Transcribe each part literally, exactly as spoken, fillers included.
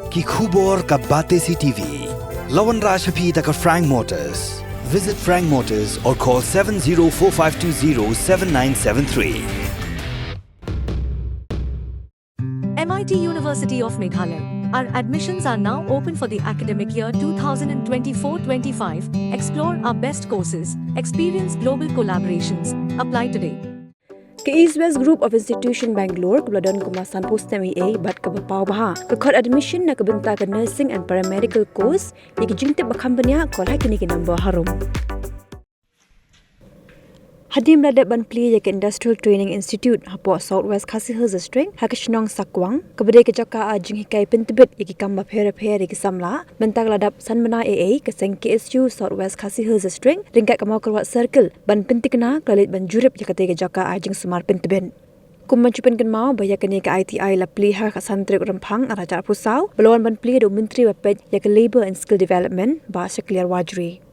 Ki khubor ka Batesi T V. La wanrah sha phi da ka Frank Motors. Visit Frank Motors or call seven zero four five two zero seven nine seven three. M I T University of Meghalaya. Our admissions are now open for the academic year two thousand twenty-four twenty-five. Explore our best courses, experience global collaborations. Apply today. Ka East West Group of Institution Bangalore kaba la don kumba sanphew snem eiei bad kaba paw bha ka khot admission na ka bynta ka nursing and paramedical course. Ïa ki jingtip ba kham bniah, call ha kine ki number harum. Hadien ba la dep ban plie ïa ka Industrial Training Institute hapoh South West Khasi Hills District ha ka shnong Sakwang, kaba dei ka jaka ai jinghikai pyntbit ïa ki kam bapher bapher ïa ki samla, mynta ka la dap san bnai eiei ka seng K S U South West Khasi Hills District ryngkat ka Mawkyrwat Circle ban pyntikna ka la leit ban jurip ïa katei ka jaka ai jingsumar pyntbit. Kum ban shu pynkynmaw ba ïa kane ka I T I la plie ha ka khatsan tarik Rymphang arhajar arphew saw, ba la wan ban plie da u Myntri ba peit ïa ka Labour and Skill Development, Bah Shakliar Warjri.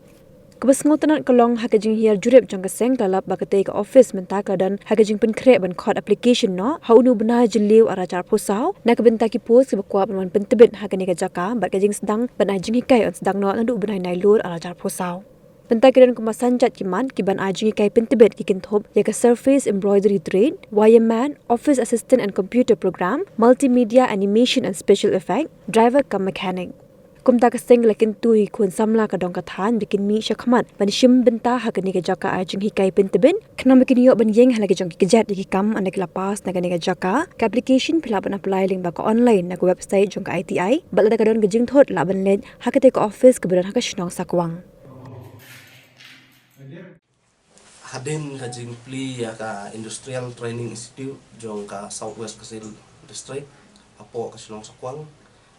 Kaba sngewtynnat ka long ha ka jinghiar jurip jong ka seng ka la lap ba katei ka office mynta ka la don ha ka jingpynkhreh ban khot application noh ha une u bnai Jylliew arhajar arphew saw na ka bynta ki post kiba kwah ban wan pyntbit ha kane ka jaka bad ka jingsdang ban ai jinghikai yn sdang noh naduh u bnai Nailur arhajar arphew saw. Mynta ki don kumba san jait ki mat kiban ai jinghikai pyntbit, ki kynthup ïa ka surface embroidery trade, wireman, office assistant and computer program, multimedia animation and special effect, driver cum mechanic. Kumta ka seng ka la kyntu ïa ki khun samla ka dong ka thaiñ ba kin mih shakhmat ban shim bynta ha kane ka jaka ai jinghikai pyntbit, khnang ba kin ïoh ban ïeng ha la ki jong ki kjat ïa ki kam ynda ki la pass na kane ka jaka. Ka application phi lah ban apply lyngba ka online na ka website jong ka I T I bad lada ka don ka jingthut lah ban leit ha katei ka office kaba don ha ka shnong Sakwang. Hadien ka jingplie ïa ka Industrial Training Institute jong ka South West Khasi Hills District hapoh ka shnong Sakwang,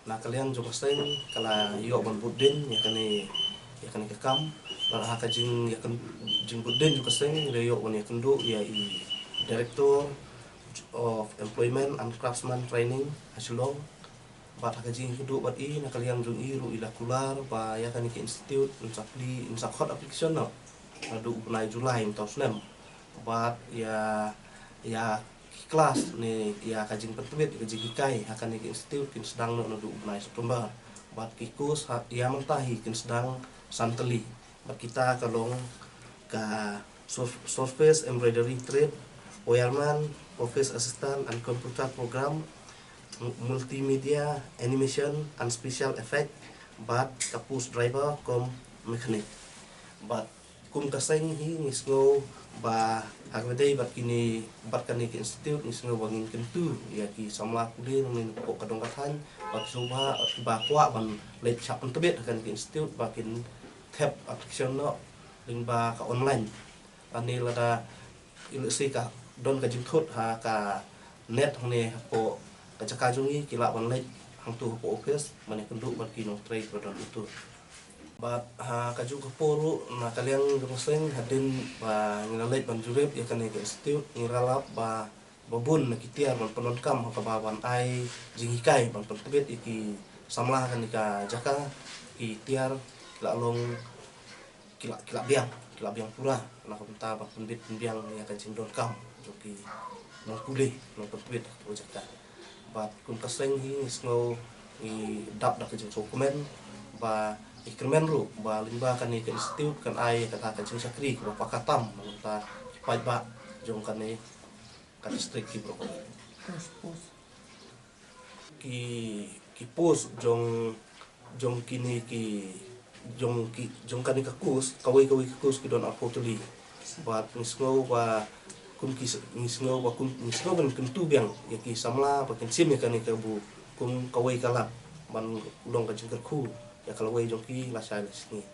na ka liang jong ka seng ka la ïoh ban bud dien ïa kane, ïa kane ka kam. Bad ha ka jing, ïa ka jingbud dien jong ka seng la ïoh ban ïakynduh ïa i Director of Employment and Craftsman Training ha Shillong. Bad ha ka jingïakynduh bad i, na ka liang jong i ruh i la kular ba ïa kane ka institute yn sa plie, yn sa khot application noh naduh u bnai July mynta u snem. Bad ïa, ïa ki klas ne ïa ka jingpyntbit, ka jinghikai ha kane ka institute kin sdang noh naduh u bnai September. Bad ki course ha ïa mynta hi kin sdang san tylli. Bad kita ka long ka surf-, surface embroidery trade, wireman, office assistant and computer program, m-, multimedia, animation and special effect, bad ka post driver cum mechanic. Bad kum ka seng hi ngi sngew ba ha kaba ïadei bad kine, bad kane ka institute, ngi sngew ba ngin kyntu ïa ki samla pule nangne napoh ka dong ka thaiñ ba ki sngewbha, ba kwah ban leit shah pyntbit ha kane ka institute ba kin thep application noh lyngba ka online. Lane lada i lehse ka don ka jingthut ha ka net hangne hapoh ka jaka jong ngi, ki lah ban leit hangto hapoh office ban ïakynduh bad ki nongtrei kiba don hangto. Bad ha kajuh ka por ruh, na ka liang jong ka seng, hadien ba ngi la leit ban jurip ïa kane ka institute, ngi la lap ba, ba bun na ki tiar ban pyndonkam ha kaba ban ai jinghikai ban pyntbit ïa ki samla ha kane ka jaka, ki tiar ki la long, ki la, ki la biang, ki la biang pura na ka bynta ban pynbit pynbiang ïa ka jingdonkam jong ki nongpule, nongpyntbit ha ka jaka. Bad kum ka seng hi ngi sngew, ngi dap da ka jingsngewkmen ba ngi kyrmen ruh ba lyngba kane ka institute kan ai kata ka jingshakri kaba paka tam na ka bynta ki paidbah jong kane ka district ki brok. Ki, ki post jong, jong kine ki, jong ki, jong kane ka course, kawei kawei ka course ki don arphew tylli. Bad ngi sngew ba kum ki s-, ngi sngew ba kum, ngi sngew ban kyntu biang ïa ki samla ba kin shim ïa kane ka bor kum kawei ka lad ban long ka jingkyrkhu ïa ka lawei jong ki lashai lashisngi.